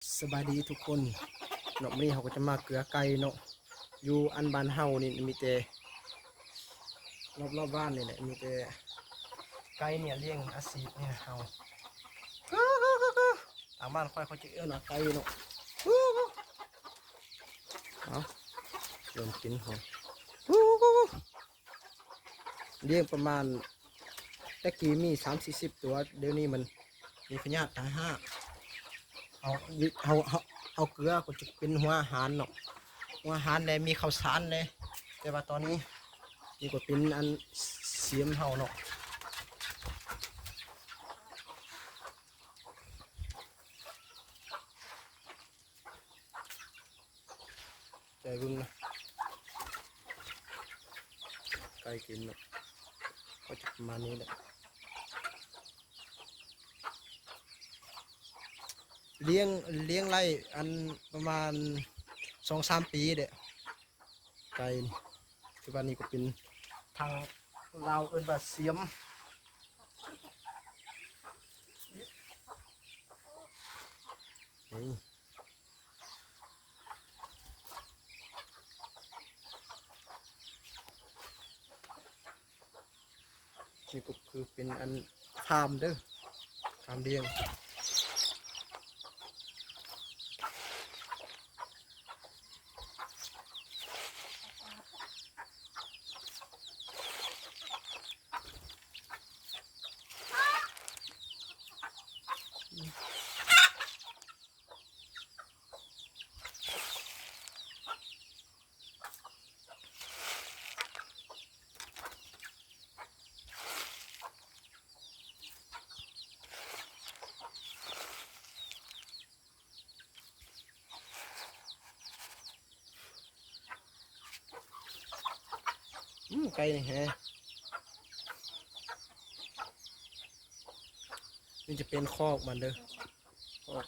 ສະບາຍດີທຸກຄົນເນາະ, ມື້ນີ້ເຮົາກໍຈະມາເກືອໄກ່ເນາະ. ຢູ່ອັນບ້ານເຮົານີ້ມີແຕ່ ລອບໆບ້ານນີ້ແຫຼະ ມີແຕ່ໄກ່ນີ້ລ້ຽງອາຊີບນີ້ນະເຮົາ. ທາງບ້ານຂ້ອຍເຂົາຈະເອີ້ນວ່າໄກ່ເນາະ. ເອົາ ເລີ່ມກິນເຮົາ. ລ້ຽງປະມານ ແຕ່ກີ້ມີສາມສີ່ສິບຕົວ, ດຽວນີ້ມັນມີພະຍາດຕາຍຮາກ. ເຮົາ ເຮົາ ເຮົາ ເຮົາເກືອກໍຈະເປັນຫົວອາຫານເນາະ, ຫົວອາຫານແດ່ ມີເຂົ້າສານແດ່. ແຕ່ວ່າຕອນນີ້ ນີ້ກໍເປັນອັນ ສ- ສຽມເຮົາເນາະ. ໃຈເບິ່ງນະ ໄກ່ກິນເນາະ, ກໍຈະປະມານນີ້ແຫຼະ. ລ້ຽງ ລ້ຽງໄດ້ອັນປະມານສອງສາມປີແຫຼະ ໄກ່ນີ້. ຄືວ່ານີ້ກໍເປັນ ທາງລາວເອີ້ນວ່າສຽມ. ນີ້ ນີ້ກໍຄືເປັນອັນຟາມເດີ ຟາມລ້ຽງ. ອືມ ໄກ່ນີ້ແຮະ ນີ້ຈະເປັນຄອກມັນເດີ ຄອກ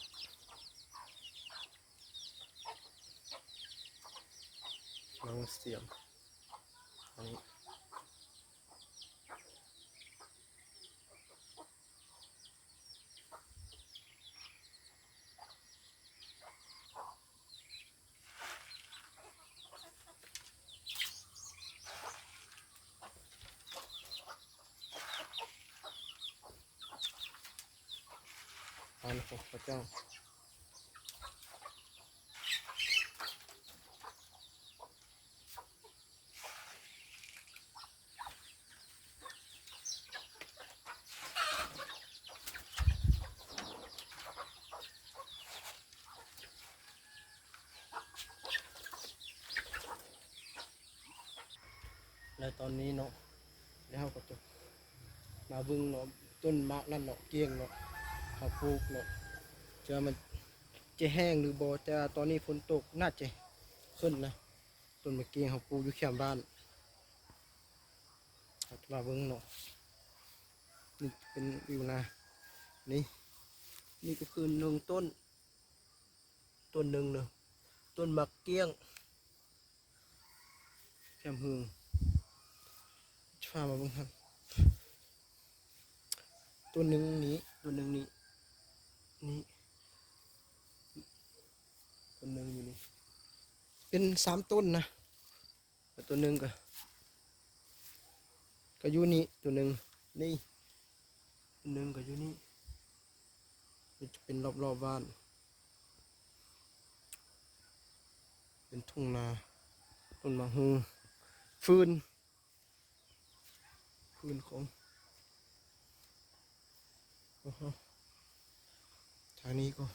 ນາງສຽມ ອັນນີ້. ອັນຂອງພະເຈົ້າ. ແລະຕອນນີ້ເນາະ ແລ້ວເຮົາກໍຈະມາເບິ່ງເນາະ ຕົ້ນໝາກນັ້ນເນາະ ກ້ຽງເນາະ ເຮົາປູກເນາະ ຈະວ່າມັນຈະແຫ້ງຫຼືບໍ່ ແຕ່ວ່າຕອນນີ້ຝົນຕົກ ໜ້າຈະຂຶ້ນນະ. ຕົ້ນໝາກກ້ຽງເຮົາປູກຢູ່ແຄມບ້ານ ເຮົາຈະມາເບິ່ງເນາະ. ນີ້ເປັນວິວນາ ນີ້ ນີ້ກໍຄືໜຶ່ງຕົ້ນ ຕົ້ນໜຶ່ງເນາະ ຕົ້ນໝາກກ້ຽງ ແຄມເຮືອງ ຈະພາມາເບິ່ງຫັ້ນ ຕົ້ນໜຶ່ງນີ້ ຕົ້ນໜຶ່ງນີ້ ນີ້ ຕົ້ນໜຶ່ງຢູ່ນີ້ ເປັນສາມຕົ້ນນະ. ແລ້ວຕົວໜຶ່ງກໍ ກໍຢູ່ນີ້ ຕົວໜຶ່ງນີ້ ຕົວໜຶ່ງກໍຢູ່ນີ້. ນີ້ຈະເປັນລອບໆບ້ານ ເປັນທົ່ງນາ ຕົ້ນໝາກຫຸ່ງ ຟືນ ຟືນຂອງ ໂອ້ໂຫ ທາງນີ້ກໍ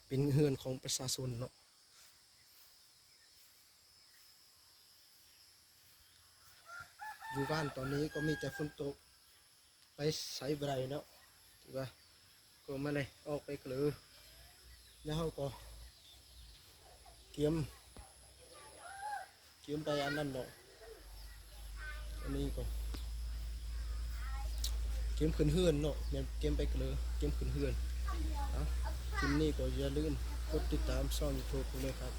ເປັນເຮືອນຂອງປະຊາຊົນເນາະ. ຢູ່ບ້ານຕອນນີ້ກໍມີແຕ່ຝົນຕົກ ໄປໃສບໍ່ໄດ້ເນາະ ຖືວ່າກໍມາເລີຍອອກໄປເລີຍ ແລ້ວເຮົາກໍກຽມ ກຽມໄປອັນນັ້ນເນາະ. ອັນນີ້ກໍກຽມຂຶ້ນເຮືອນເນາະ ແມ່ນກຽມໄປເລີຍ ກຽມຂຶ້ນເຮືອນ. ເອົາ ຄລິບນີ້ກໍຢ່າລືມກົດຕິດຕາມຊ່ອງຢູທູບເດີຄັບ.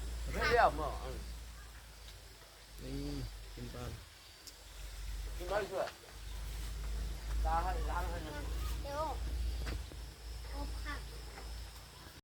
ນີ້ເປັນບ້ານ ກິນໄດ້ເທື່ອ ຕາໃຫ້ລ້າງໃຫ້.